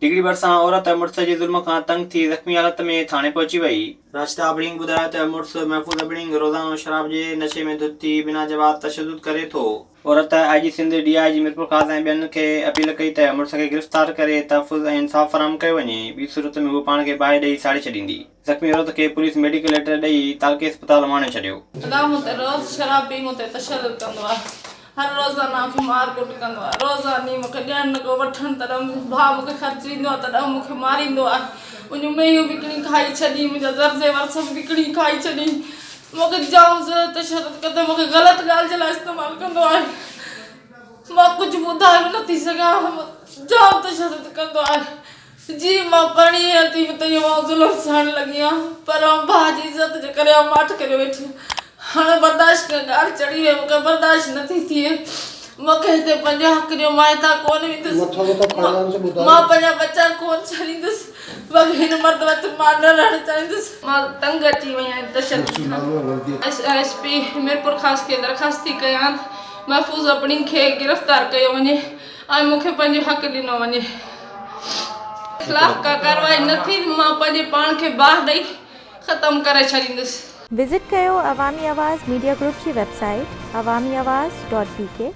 ڊگهڙي ڀرسان عورت مڙس جي ظلم کان تنگ ٿي زخمي حالت ۾ ٿاڻي پهچي وئي. راشده ابڙينگ ٻڌايو ته مڙس محفوظ ابڙينگ روزانو شراب جي نشي ۾ ڌت ٿي بنا جواز تشدد ڪري ٿو. عورت I G Sindh, D I G Mirpurkhas ۽ ٻين کي اپيل ڪئي ته مڙس کي گرفتار ڪري تحفظ ۽ انصاف فراهم ڪيو وڃي، ٻي صورت ۾ هوء پاڻ کي باهه ڏئي ساڙي ڇڏيندي. زخمي عورت کي پوليس ميڊيڪل ليٽر ڏئي تعلقي اسپتال اماڻي ڇڏيو. ادا مون تي روز شراب پي مون تي تشدد ڪندو آهي. هر روزانه مون کي مار ڪٽ ڪندو آهي روزاني مون کي ڏيڻ نه ڪو وٺڻ تڏهن منهنجو ڀاء مون کي خرچ ڏيندو آهي تڏهن مون کي ماريندو آهي منهنجون مينهون وڪڻي کائي ڇڏي منهنجا زر زيور سڀ وڪڻي کائي ڇڏي مون کي جام زياده تشدد ڪندو آهي مون کي غلط ڳالهه جي لاء استعمال ڪندو آهي مان ڪجهه ٻڌائي به نٿي سگهان جام تشدد ڪندو آهي جي مان پرڻي ٿي ته اهو مان ظلم سهڻ لڳي آهيان پر ڀاء جي عزت جي ڪري آئون ماٺ ڪري ويٺي آهيان هاڻي برداشت کان ڳالهه چڙهي وئي مون کي برداشت نه ٿي ٿئي مون کي هتي پنهنجو حق ڏيو مان هتان ڪونه ويندس مان پنهنجا ٻچا ڪونه ڇڏيندس باقي هن مرد وٽ مان نه رهڻ چاهيندس. مان تنگ اچي وئي آهيان تشدد کان. ايس ايس پي ميرپورخاص کي درخواست ٿي ڪيان ته محفوظ ابڙين کي گرفتار ڪيو وڃي ۽ مون کي پنهنجو حق ڏنو وڃي. خلاف ڪا ڪارروائي نه ٿي ته مان پنهنجي پاڻ کي باهه ڏئي ختم ڪري ڇڏيندس. وزٽ ڪيو عوامي آواز ميڊيا گروپ جي website Awami Awaz dot B K.